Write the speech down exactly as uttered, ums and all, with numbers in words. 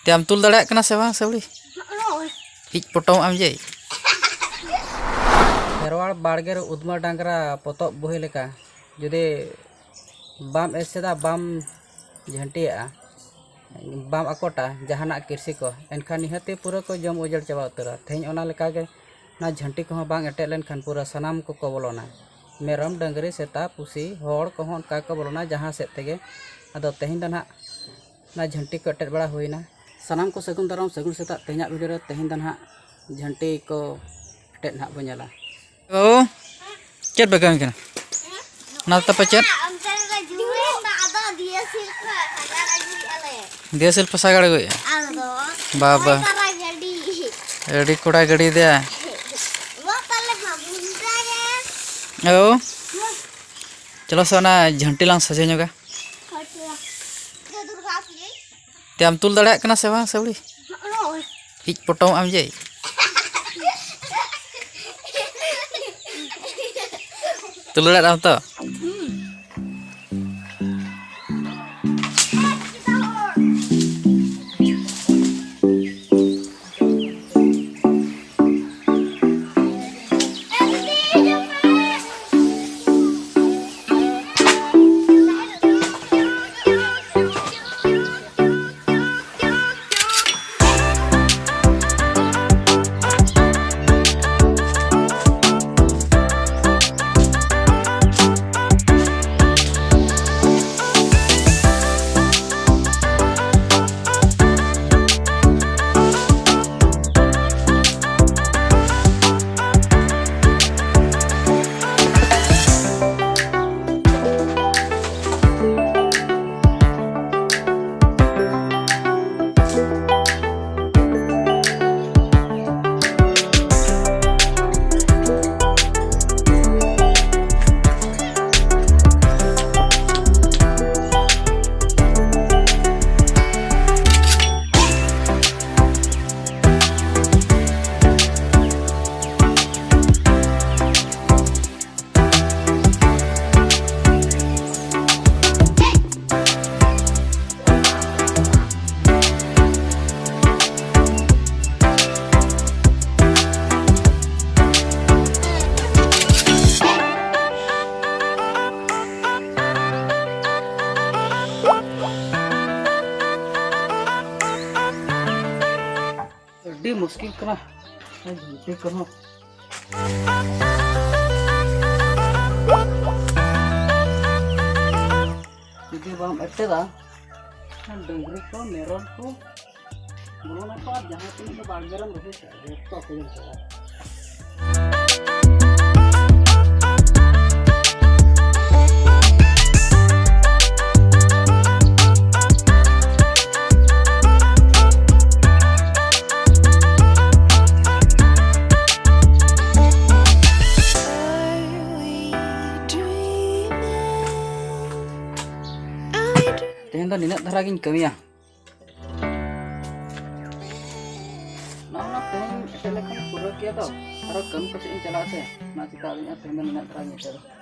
ᱛᱮᱢ ᱛᱩᱞ ᱫᱟᱲᱮᱭᱟᱜ ᱠᱟᱱᱟ ᱥᱮ ᱵᱟᱝ ᱥᱟᱹᱣᱲᱤ? ᱤᱡ ᱯᱚᱴᱚᱢᱚᱜ ᱟᱢ ᱡᱮ᱾ ᱠᱷᱮᱨᱣᱟᱲ ᱵᱟᱲᱜᱮ ᱨᱮ ᱩᱫᱽᱢᱟ ᱰᱟᱝᱨᱟ ᱯᱚᱛᱚᱵ ᱵᱳᱦᱮᱞ ᱞᱮᱠᱟ᱾ ᱡᱩᱫᱤ ᱵᱟᱢ ᱮᱥᱮᱫᱟ, ᱵᱟᱢ ᱡᱷᱟᱹᱱᱴᱤᱭᱟᱜᱼᱟ, ᱵᱟᱢ ᱟᱠᱚᱴᱟ ᱡᱟᱦᱟᱱᱟᱜ ᱠᱤᱨᱥᱤ ᱠᱚ, ᱮᱱᱠᱷᱟᱱ ᱱᱤᱦᱟᱹᱛᱤ ᱯᱩᱨᱟᱹ ᱠᱚ ᱡᱚᱢ ᱩᱡᱟᱹᱲ ᱪᱟᱵᱟ ᱩᱛᱟᱹᱨᱟ᱾ ᱛᱮᱦᱮᱧ ᱚᱱᱟ ᱞᱮᱠᱟᱜᱮ ᱚᱱᱟ ᱡᱷᱟᱹᱱᱴᱤ ᱠᱚᱦᱚᱸ ᱵᱟᱝ ᱮᱴᱮᱫ ᱞᱮᱱᱠᱷᱟᱱ ᱯᱩᱨᱟᱹ ᱥᱟᱱᱟᱢ ᱠᱚᱠᱚ ᱵᱚᱞᱚᱱᱟ᱾ ᱢᱮᱨᱚᱢ, ᱰᱟᱹᱝᱨᱤ, ᱥᱮᱛᱟ, ᱯᱩᱥᱤ, ᱦᱚᱲ ᱠᱚᱦᱚᱸ ᱚᱱᱠᱟ ᱠᱚ ᱵᱚᱞᱚᱱᱟ ᱡᱟᱦᱟᱸ ᱥᱮᱫ ᱛᱮᱜᱮ᱾ ᱟᱫᱚ ᱛᱮᱦᱮᱧ ᱫᱚ ᱱᱟᱦᱟᱜ ᱚᱱᱟ ᱡᱷᱟᱹᱱᱴᱤ ᱠᱚ ᱮᱴᱮᱫ ᱵᱟᱲᱟ ᱦᱩᱭᱱᱟ᱾ ᱥᱟᱱᱟᱢ ᱠᱚ ᱥᱟᱹᱜᱩᱱ ᱫᱟᱨᱟᱢ, ᱥᱟᱹᱜᱩᱱ ᱥᱮᱛᱟᱜ᱾ ᱛᱮᱦᱮᱧᱟᱜ ᱵᱷᱤᱰᱤᱭᱳ ᱨᱮ ᱛᱮᱦᱮᱧ ᱫᱚ ᱱᱟᱦᱟᱜ ᱡᱷᱟᱹᱱᱴᱤ ᱠᱚ ᱮᱴᱮᱫ ᱱᱟᱦᱟᱜ ᱵᱚᱱ ᱧᱮᱞᱟ᱾ ᱚ, ᱪᱮᱫ ᱯᱮ ᱠᱟᱹᱢᱤ ᱠᱟᱱᱟ? ᱚᱱᱟ ᱛᱟᱯᱮ ᱪᱮᱫ? ᱚᱱᱛᱮ ᱨᱮ ᱡᱩᱞᱮᱱ ᱫᱚ ᱟᱫᱚ ᱫᱤᱭᱟᱹ ᱥᱤᱞ ᱠᱷᱚᱡ ᱥᱟᱜᱟᱲ ᱟᱹᱜᱩᱭᱮᱫᱼᱟ ᱞᱮ᱾ ᱫᱤᱭᱟᱹ ᱥᱤᱞ ᱯᱮ ᱥᱟᱜᱟᱲ ᱟᱹᱜᱩᱭᱮᱫᱼᱟ? ᱟᱫᱚ ᱵᱟᱵᱟ᱾ ᱦᱳᱭ ᱛᱟᱨᱟ ᱜᱟᱹᱰᱤ᱾ ᱟᱹᱰᱤ ᱠᱚᱲᱟ ᱜᱟᱹᱰᱤ ᱫᱮ᱾ ᱢᱟ ᱛᱟᱦᱞᱮ ᱵᱟᱵᱩᱱ ᱫᱟᱭᱟ᱾ ᱚ᱾ ᱪᱚᱞᱚ ᱥᱮ ᱚᱱᱟ ᱡᱷᱟᱹᱱᱴᱤ ᱞᱟᱝ ᱥᱚᱡᱷᱮ ᱧᱚᱜᱟ᱾ ᱦᱳᱭ ᱛᱚ᱾ ᱫᱩᱨᱜᱟ ᱯᱩᱡᱟᱹ᱾ ᱛᱮᱢ ᱛᱩᱞ ᱫᱟᱲᱮᱭᱟᱜ ᱠᱟᱱᱟ ᱥᱮ ᱵᱟᱝ ᱥᱟᱹᱣᱲᱤ? ᱱᱚᱜᱼᱚᱭ᱾ ᱤᱡ ᱯᱚᱴᱚᱢᱚᱜ ᱟᱢ ᱡᱮ᱾ ᱛᱩᱞ ᱫᱟᱲᱮᱭᱟᱜ ᱟᱢ ᱛᱚ? ᱟᱹᱰᱤ ᱢᱩᱥᱠᱤᱞ ᱠᱟᱱᱟ ᱡᱷᱩᱱᱴᱤ ᱠᱚᱦᱚᱸ᱾ ᱡᱩᱫᱤ ᱵᱟᱢ ᱮᱴᱮᱫᱟ, ᱰᱟᱹᱝᱨᱤ ᱠᱚ, ᱢᱮᱨᱚᱢ ᱠᱚ ᱵᱚᱞᱚᱱᱟᱠᱚ ᱟᱨ ᱡᱟᱦᱟᱸ ᱛᱤᱱᱟᱹᱜ ᱜᱮ ᱵᱟᱲᱜᱮ ᱨᱮᱢ ᱨᱚᱦᱚᱭ ᱠᱟᱜᱼᱟ, ᱡᱚᱛᱚ ᱠᱚ ᱡᱚᱢ ᱪᱟᱵᱟᱭᱟ᱾ ᱛᱮᱦᱮᱧ ᱫᱚ ᱱᱤᱱᱟᱹᱜ ᱫᱷᱟᱨᱟ ᱜᱤᱧ ᱠᱟᱹᱢᱤᱭᱟ᱾ ᱱᱚᱜᱼᱚ ᱱᱟ ᱛᱮᱦᱮᱧ ᱮᱴᱮᱫ ᱞᱮᱠᱷᱟᱱ ᱯᱩᱨᱟᱹ ᱠᱮᱭᱟ ᱛᱚ, ᱟᱨᱚ ᱠᱟᱹᱢᱤ ᱠᱚ ᱥᱮᱫ ᱤᱧ ᱪᱟᱞᱟᱜᱼᱟ ᱥᱮ, ᱚᱱᱟ ᱪᱤᱠᱟ ᱟᱹᱞᱤᱧ ᱛᱮᱦᱮᱧ ᱫᱚ ᱱᱤᱱᱟᱹᱜ ᱫᱷᱟᱨᱟ ᱜᱤᱧ ᱮᱴᱮᱫᱟ᱾